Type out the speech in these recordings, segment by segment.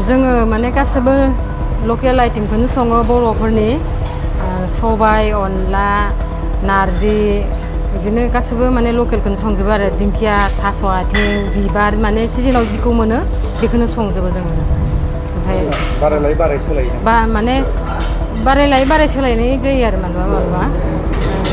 जोङो माने गासिबो लकेल आइटेमखौनो सङो बर'फोरनि सबाय अनला नारजि बिदिनो गासिबो माने लकेलखौनो संजोबो आरो दिंखिया थास' आथिं बिबार माने सिजोनाव जिखौ मोनो बेखौनो संजोबो जोङो ओमफ्राय बाराय लायै बाराय सोलायो बा माने बाराय लायै बाराय सोलायनाय जायो आरो मालाबा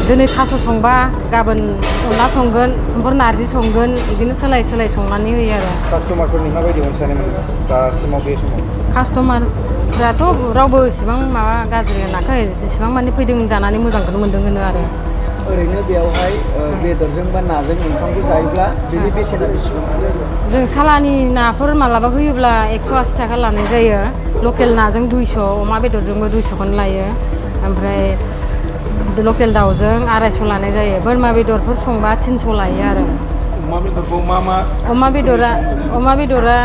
दिनै थास' संबा गाबोन अनला संगोन समफोर नारजि संगोन बिदिनो सोलाय सोलाय संनानै होयो आरो कास्टमारफोरनि माबायदि अनसायनाय दासिमाव बे समाव कास्टमारफ्राथ' रावबो इसेबां माबा गाज्रि होनाखै जेसेबां माने फैदों जानानै मोजांखौनो मोनदों होनो आरो ओरैनो बेयावहाय बेदरजों बा नाजों ओंखामखौ जायोब्ला बेनि बेसेना बेसेबांसो जायो? जों सालानि नाफोर मालाबा होयोब्ला 180 थाखा लानाय जायो लकेल नाजों 200 अमा बेदरजोंबो 200खौनो लायो ओमफ्राय लकेल दाउजों 250 लानाय जायो बोरमा बेदरफोर संबा 300 लायो आरो अमा बेदरखौ मा अमा बेदरा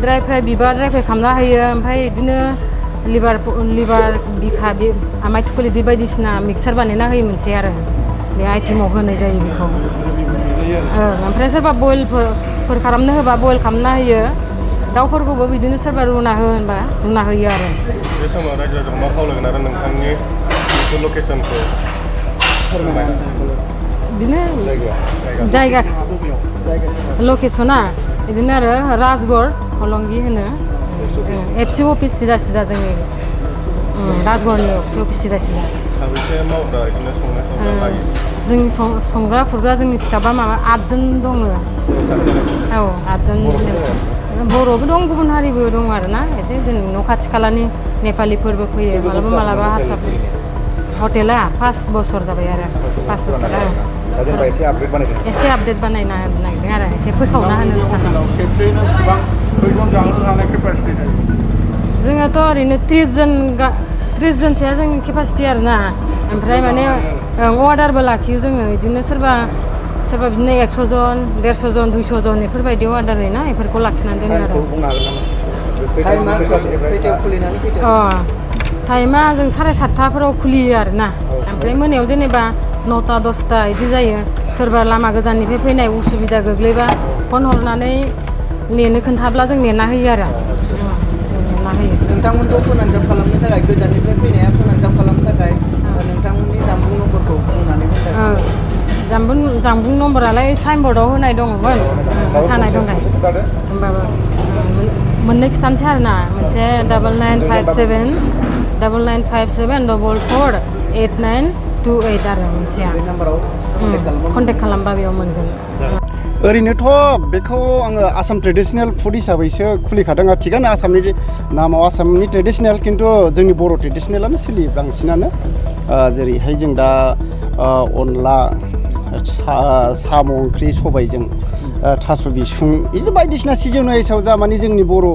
ड्राय फ्राय बिबार ड्राय फ्राय खालामना होयो ओमफ्राय बिदिनो लिभार बिखा आमाय थुखुलि बे बायदिसिना मिक्सार बानायना होयो मोनसे आरो बे आइटेमाव होनाय जायो बेखौ ओमफ्राय सोरबा बयलफोर खालामनो होबा बयल खालामना होयो दाउफोरखौबो बिदिनो सोरबा रुना हो होनबा रुना होयो आरो बे समाव रायजोआव मा खावलायगोन आरो नोंथांनि लकेसनखौ बिदिनो जायगा लकेसना बिदिनो आरो राजगड़ हलंगि होनो एफसि अफिस सिदा सिदा जोंनि राजगड़नि एफसि अफिस सिदा सिदा साबैसे मावग्रा बिदिनो संनाय लायो जोंनि संग्रा खुरग्रा जोंनि स्टाफआ माबा 8 जन दङ औ 8 जन बर'बो दं गुबुन हारिबो दं आरोना एसे जोंनि न' खाथि खालानि नेपालिफोरबो फैयो मालाबा हारसाफोर हटेला 5 बोसोर जाबाय आरो 5 बोसोर एसे आपडेट बानायना होनो नागिरदों आरो एसे फोसावना होनो सानदों जोंहाथ' ओरैनो 30 जनसोआ जोंनि केपासिटि आरोना ओमफ्राय माने अर्डारबो लाखियो जोङो बिदिनो सोरबा बिदिनो 100 जन 150 जन 200 जन बेफोरबायदियाव अर्डार होयोना बेफोरखौ लाखिनानै दोनो आरो टाइमा जों 7:30फोराव खुलियो आरोना ओमफ्राय मोनायाव जेनेबा 9टा 10टा बिदि जायो सोरबा लामा गोजाननिफ्राय फैनाय उसुबिदा गोग्लैबा फन हरनानै नेनो खोन्थाब्ला जों नेना होयो आरो नेना होयो नोंथांमोनखौ फोनांजाब खालामनो थाखाय गोजाननिफ्राय फैनाया फोनांजाब खालामनो थाखाय नोंथांमोननि जामबुं नम्बरखौ बुंनानै जामबुं नम्बरालाय साइनबर्डआव होनाय दङमोन थानाय दंनाय होमबाबो मोननै खिथानोसै आरोना मोनसे 9957 448 आरो मोनसेया कन्टेक्ट खालामबा बेयाव मोनगोन ओरैनोथ' बेखौ आङो आसाम ट्रेडिसनेल फुड हिसाबैसो खुलिखादों थिगानो आसामनि नामाव आसामनि ट्रेडिसनेल खिन्थु जोंनि बर' ट्रेडिसनेलानो सोलियो बांसिनानो जेरैहाय जों दा अनला साम' ओंख्रि सबायजों थास' बिसुं बिदिनो बायदिसिना सिजन हिसाब जा माने जोंनि बर'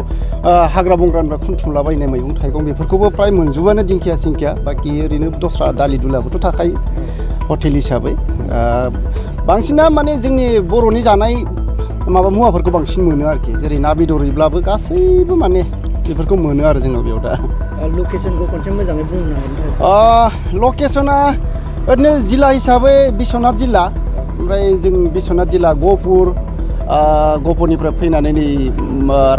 हाग्रा बंग्रानिफ्राय खुन्थुमलाबायनाय मैगं थाइगं बेफोरखौबो फ्राय मोनजोबानो दिंखिया सिंखिया बाखि ओरैनो दस्रा दालि दुलाबोथ' थाखायो हटेल हिसाबै बांसिना माने जोंनि बर'नि जानाय माबा मुवाफोरखौ बांसिन मोनो आरोखि जेरै ना बेदरैब्लाबो गासैबो माने बेफोरखौ मोनो आरो जोंनाव बेयाव दा लकेसनखौ खनसे मोजाङै बुंनो हागोन लकेसना ओरैनो जिल्ला हिसाबै बिश्वनाथ जिल्ला ओमफ्राय जों बिश्वनाथ जिल्ला गहपुरनिफ्राय फैनानै नै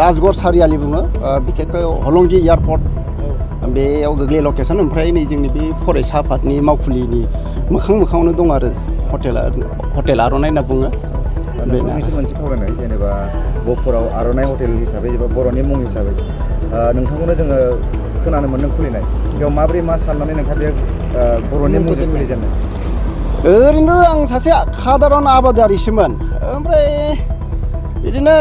राजगड़ सारियालि बुङो बिखेखकै हलंगि एयारपर्ट बेयाव गोग्लैयो लकेसन ओमफ्राय नै जोंनि बे फरायसा आफादनि मावखुलिनि मोखाङावनो दं आरो हटेल आर'नाइ होनना बुङो मोनसे खावलायनाय जेनेबा गहपुराव आर'नाइ हटेल हिसाबै एबा बर'नि मुं हिसाबै नोंथांखौनो जोङो खोनानो मोनदों खुलिनाय बेयाव माबोरै मा साननानै नोंथाङा बे बर'नि मुंजों खुलिजेननाय ओरैनो आं सासे सादारन आबादारिसोमोन ओमफ्राय बिदिनो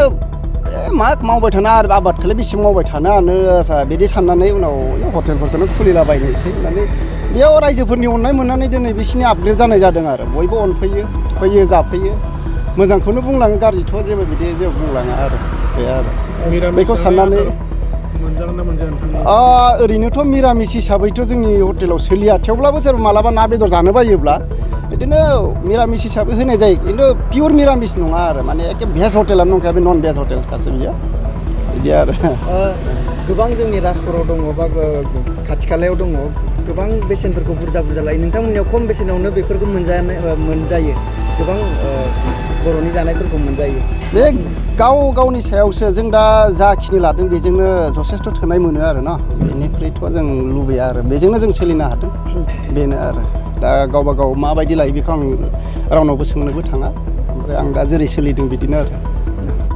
मा मावबाय थानो आरो आबादखौलाय बेसे मावबाय थानो बिदि साननानै उनाव हटेलफोरखौनो खुलिलाबायनोसै होननानै बेयाव रायजोफोरनि अननाय मोननानै दिनै बिसिनि आपग्रेड जानाय जादों आरो बयबो अनफैयो फैयो जाफैयो मोजांखौनो बुंलाङो गाज्रिथ' जेबो बिदि जेबो बुंलाङा आरो बे आरो बेखौ साननानै ओरैनोथ' मिरामिस हिसाबैथ' जोंनि हटेलाव सोलिया थेवब्लाबो सोरबा मालाबा ना बेदर जानो बायोब्ला बिदिनो मिरामिस हिसाबै होनाय जायो खिन्थु पियर मिरामिस नङा आरो माने एखे भेज हटेलानो नंखाया बे नन भेज हटेलखासो बियो बिदि आरो गोबां जोंनि राजगड़आव दङ बा खाथि खालायाव दङ गोबां बेसेनफोरखौ बुरजा लायो नोंथांमोननियाव खम बेसेनावनो बेफोरखौ मोनजायो गोबां बर'नि जानायफोरखौ मोनजायो बे गावनि सायावसो जों दा जाखिनि लादों बेजोंनो जथेस्थ' थोनाय मोनो आरो न बेनिख्रुइथ' जों लुबैया आरो बेजोंनो जों सोलिनो हादों बेनो आरो दा गावबा गाव माबायदि लायो बेखौ आं रावनावबो सोंनोबो थाङा ओमफ्राय आं दा जेरै सोलिदों बिदिनो आरो